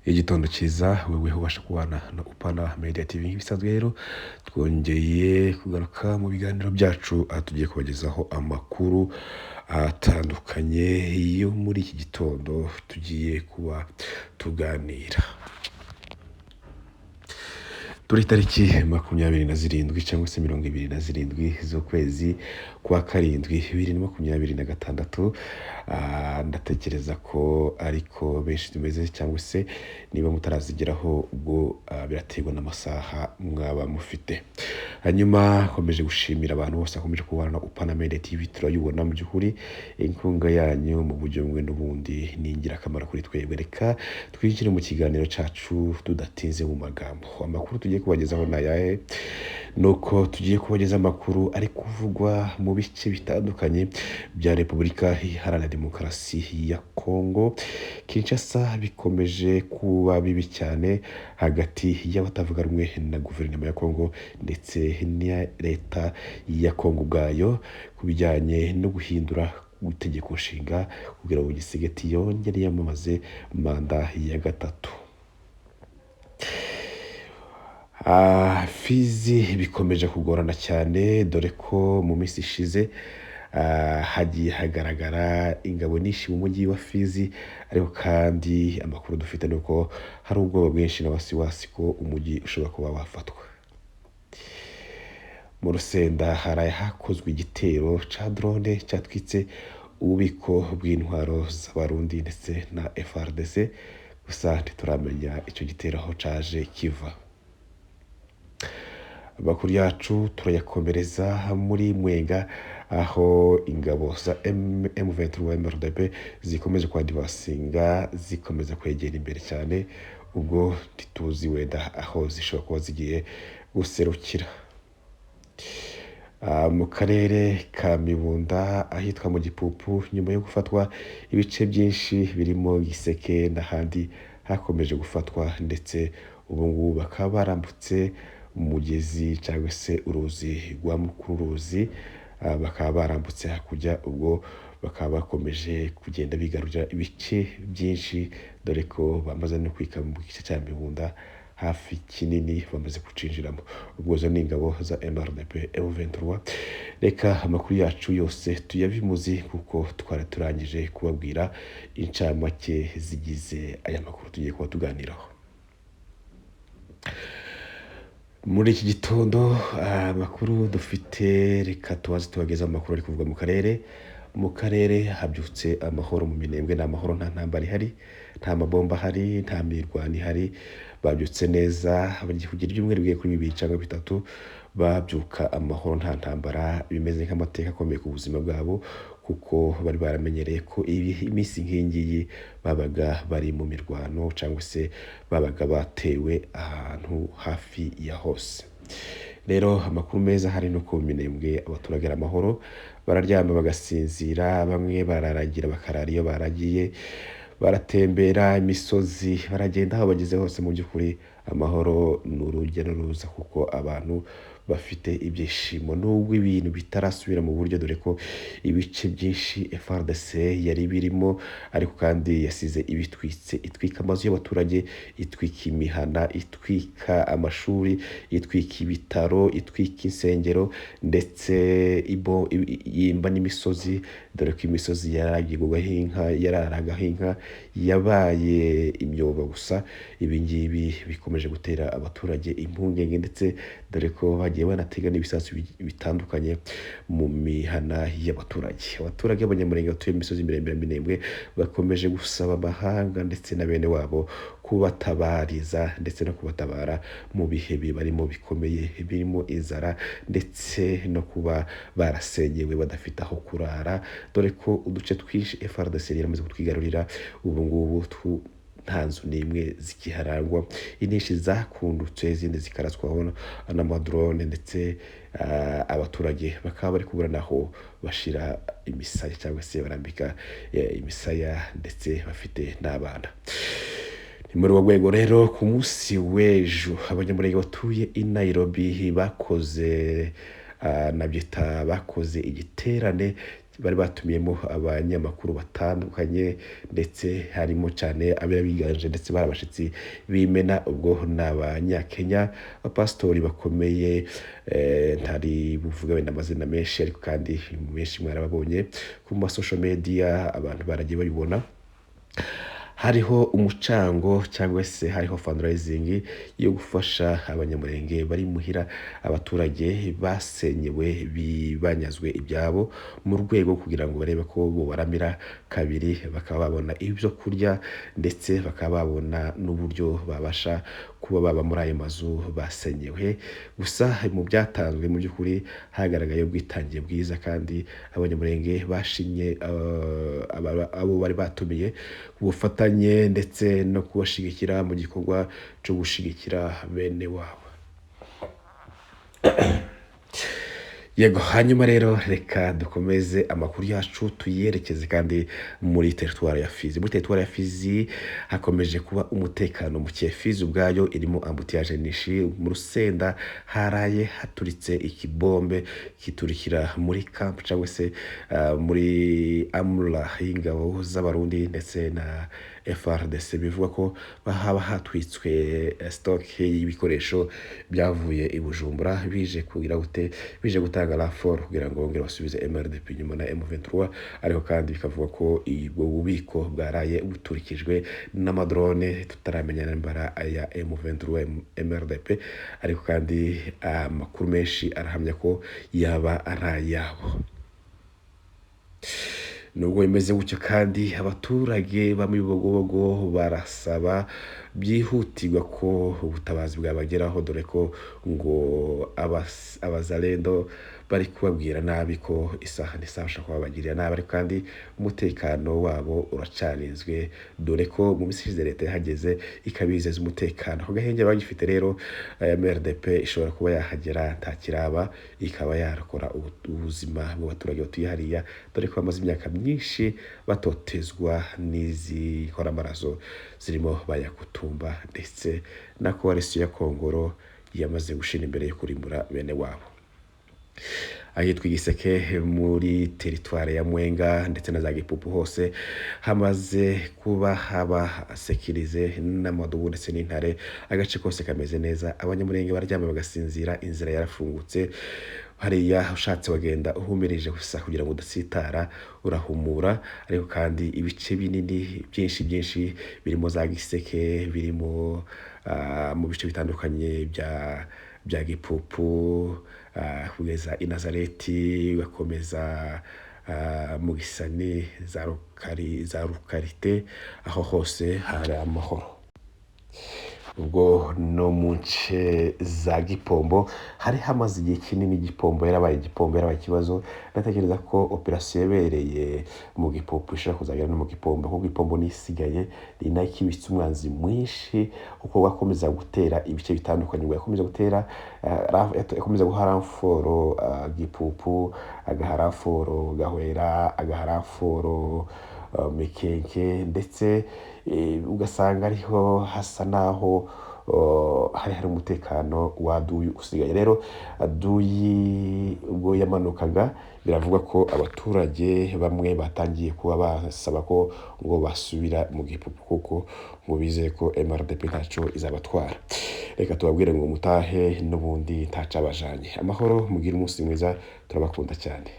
Igitondo cyiza wewe ubasha kubana na Upana Media TV. Nk'ibisanzwe rero twongeye kugaruka mu biganiro byacu, aho tugiye kubagezaho amakuru atandukanye yo muri iki gitondo tugiye kuba tuganira. Turi tariki 27 cyangwa se 27 z'ukwezi kwa karindwi 2026. Ndatekereza ko ariko benshi tumeze, cyangwa se niba mutarazigeraho ubwo biraterwa n'amasaha mwaba mufite. Hanyuma nkomeje gushimira abantu bose bakomeje kubana na Upana Media TV. Turayibona mu by'ukuri inkunga yanyu mu buryo bumwe n'ubundi ni ingirakamaro kuri twebwe. Reka twinjire mu kiganiro cyacu tudatinze mu magambo. Amakuru tugiye kubagezaho ni ayahe? Nuko tugiye kubageza amakuru ari kuvugwa mu bice bitandukanye bya Repubulika Iharanira Demokarasi ya Kongo. Kinshasa bikomeje kuba bibi cyane hagati y'abatavuga rumwe na guverinoma ya Kongo ndetse n'iya leta ya Kongo ubwayo ku bijyanye no guhindura itegeko nshinga kugira ngo Tshisekedi yongere yamamaze manda ya gatatu. Fizi bikomeje kugorana cyane, dore ko mu minsi ishize hagiye hagaragara ingabo nyinshi mu mujyi wa Fizi, ariko kandi amakuru dufite ni uko hari ubwoba bwinshi na wasiwasi ko umujyi ushobora kuba wafatwa. Mu Rusenda haraye hakozwe igitero ca drone cyatwitse ububiko bw'intwaro z'Abarundi ndetse na FARDC, gusa ntituramenya icyo gitero aho caje kiva. Amakuru yacu turayakomereza muri Mwenga, aho ingabo za M23 MRDP zikomeje kwadivasinga, zikomeza kwegera imbere cyane, ubwo ntituzi wenda aho zishobora kuba zigiye guserukira. Mu karere ka Mibunda ahitwa mu Gipupu, nyuma yo gufatwa ibice byinshi birimo Giseke n'ahandi hakomeje gufatwa, ndetse ubu ngubu bakaba barambutse umugezi cyangwa se uruzi rwa Mukuruzi, bakaba barambutse hakurya, ubwo bakaba bakomeje kugenda bigarurira ibice byinshi, dore ko bamaze no kwika mu gice cya Mibunda hafi kinini bamaze kucinjiramo. Ubwo zo ni ingabo za MRDP M23. Reka amakuru yacu yose tuyabimuzi kuko twari turangije kubabwira incamake zigize aya makuru tugiye kuba tuganiraho muri iki gitondo. Amakuru dufite, reka tubaze tubageze amakuru ari kuvugwa mu karere. Mu karere habyutse amahoro, mu Minembwe ni amahoro, nta ntambara ihari, nta mabomba ahari, nta mirwano ihari. Babyutse neza, bagiye kugira ibyumweru bigera kuri bibiri cyangwa bitatu babyuka amahoro, nta ntambara. Bimeze nk'amateka akomeye ku buzima bwabo, kuko bari baramenyereye ko iminsi nk'iyi ngiyi babaga bari mu mirwano cyangwa se babaga batewe ahantu hafi ya hose. Rero amakuru meza hari no ku Minembwe abaturage ari amahoro, bararyama bagasinzira, bamwe bararagira bakarara iyo baragiye, baratembera imisozi, baragenda aho bageze hose. Mu by'ukuri amahoro ni urujya n'uruza, kuko abantu bafite ibyishimo nubwo ibintu bitarasubira mu buryo, dore ko ibice byinshi FARDC yari birimo, ariko kandi yasize ibitwitse, itwika amazu y'abaturage, itwika imihana, itwika amashuri, itwika ibitaro, itwika insengero, ndetse yimba n'imisozi, dore ko imisozi yaragirwagaho inka, yararagaho inka, yabaye imyobo gusa. Ibi ngibi bikomeje gutera abaturage impungenge, ndetse dore ko bagiye banatega n'ibisasu bitandukanye mu mihana y'abaturage. Abaturage b'Abanyamurenge batuye imisozi miremire Minembwe bakomeje gusaba amahanga ndetse na bene wabo kubatabariza ndetse no kubatabara mu bihe barimo bikomeye, birimo inzara ndetse no kuba barasenyewe badafite aho kurara, dore ko uduce twinshi FARDC yaramaze kutwigarurira. Ubu ngubu nta nzu n'imwe zikiharangwa, inyinshi zakundutse, izindi zikaraswaho n'amadrone, ndetse abaturage bakaba bari kubura naho bashira imisaya cyangwa se barambika imisaya, ndetse bafite n'abana. Ni muri urwo rwego rero ku munsi w'ejo Abanyamurenge batuye i Nairobi bakoze, nabyita bakoze igiterane. Bari batumiyemo abanyamakuru batandukanye, ndetse harimo cyane abari biganje, ndetse bari abashyitsi b'imena. Ubwo ni Abanyakenya, abapasitori bakomeye, ntari buvuge wenda amazina menshi, ariko kandi menshi mwarababonye ku ma social media, abantu baragiye babibona. Hariho umucango cyangwa se hariho fundraising yo gufasha Abanyamurenge bari muhira, abaturage basenyewe, banyazwe ibyabo, mu rwego kugira ngo barebe ko bobaramira kabiri, bakaba babona ibyo kurya, ndetse bakaba babona n'uburyo babasha kuba baba muri ayo mazu basenyewe. Gusa mu byatanzwe, mu by'ukuri hagaragaye ubwitange bwiza, kandi Abanyamurenge bashimye abo bari batumiye ubufatanye ndetse no kubashyigikira mu gikorwa cyo gushyigikira bene wabo. Yego, hanyuma rero reka dukomeze amakuru yacu, tuyerekeze kandi muri teritwari ya Fizi. Muri teritwari ya Fizi hakomeje kuba umutekano muke. Fizi ubwayo irimo embouteillage nyinshi. Mu Rusenda haraye haturitse ikibombe, kiturikira muri camp cyangwa se muri amura y'ingabo z'Abarundi ndetse na FARDC. Bivuga ko haba hatwitswe stock y'ibikoresho byavuye i Bujumbura bije kugira gute, bije gutanga renfort kugira ngo bongere basubize MRDP inyuma na M23. Ariko kandi bikavuga ko ubwo bubiko bwaraye buturikijwe n'amadrone tutaramenya nambara ya M23 MRDP, ariko kandi amakuru menshi arahamya ko yaba ari ayabo. Nubwo bimeze gutyo kandi, abaturage ba Bibogobogo barasaba byihutirwa ko ubutabazi bwabageraho, dore ko ngo abazalendo bari kubabwira nabi, ko isaha n'isaha bashobora kuba babagirira nabi. Ariko kandi umutekano wabo uracarinzwe, dore ko mu minsi ishize leta yahageze ikabizeza umutekano. Ako gahenge bagifite rero, MRDP ishobora kuba yahagera ntakiraba, ikaba yarokora ubuzima bw'abaturage batuye hariya, dore ko bamaze imyaka myinshi batotezwa n'izi nkoramaraso zirimo Bayakutumba ndetse na coalition ya Kongoro yamaze gushira imbere yo kurimbura bene wabo. Ahitwa Igiseke muri teritwari ya Mwenga ndetse na za Gipupu hose hamaze kuba haba sécurisé n'amadubu ndetse n'intare. Agace kose kameze neza, Abanyamurenge bararyama bagasinzira, inzira yarafungutse hariya. Ushatse wagenda uhumirije gusa kugira ngo udasitara, urahumura. Ariko kandi ibice binini byinshi byinshi birimo za Giseke, birimo mu bice bitandukanye bya Gipupu, kugeza i Nazareti, ugakomeza mu Gisani, za Rukari, za Rukarite, aho hose hari amahoro. Ubwo no mu nce za Gipombo hari hamaze igihe kinini, Gipombo yarabaye, Gipombo yarabaye ikibazo. Ndatekereza ko operasiyo yabereye mu Gipupu ishobora kuzagera no mu Gipombo, kuko Gipombo nisigaye ni nayo ikibitse umwanzi mwinshi, uko wakomeza gutera ibice bitandukanye, ubwo yakomeza gutera, yakomeza guha renfort Gipupu, agaha renfort Gahwera, agaha renfort Mikenke, ndetse ugasanga ariho hasa naho hari umutekano wa Aduyi usigaye. Rero Aduyi ubwo yamanukaga, biravugwa ko abaturage bamwe batangiye kuba basaba ko ngo basubira mu Gipupu, kuko ngo bizeye ko MRDP ntacyo izabatwara. Reka tubabwire ngo mutahe n'ubundi ntacabajanye. Amahoro, mugire umunsi mwiza, turabakunda cyane.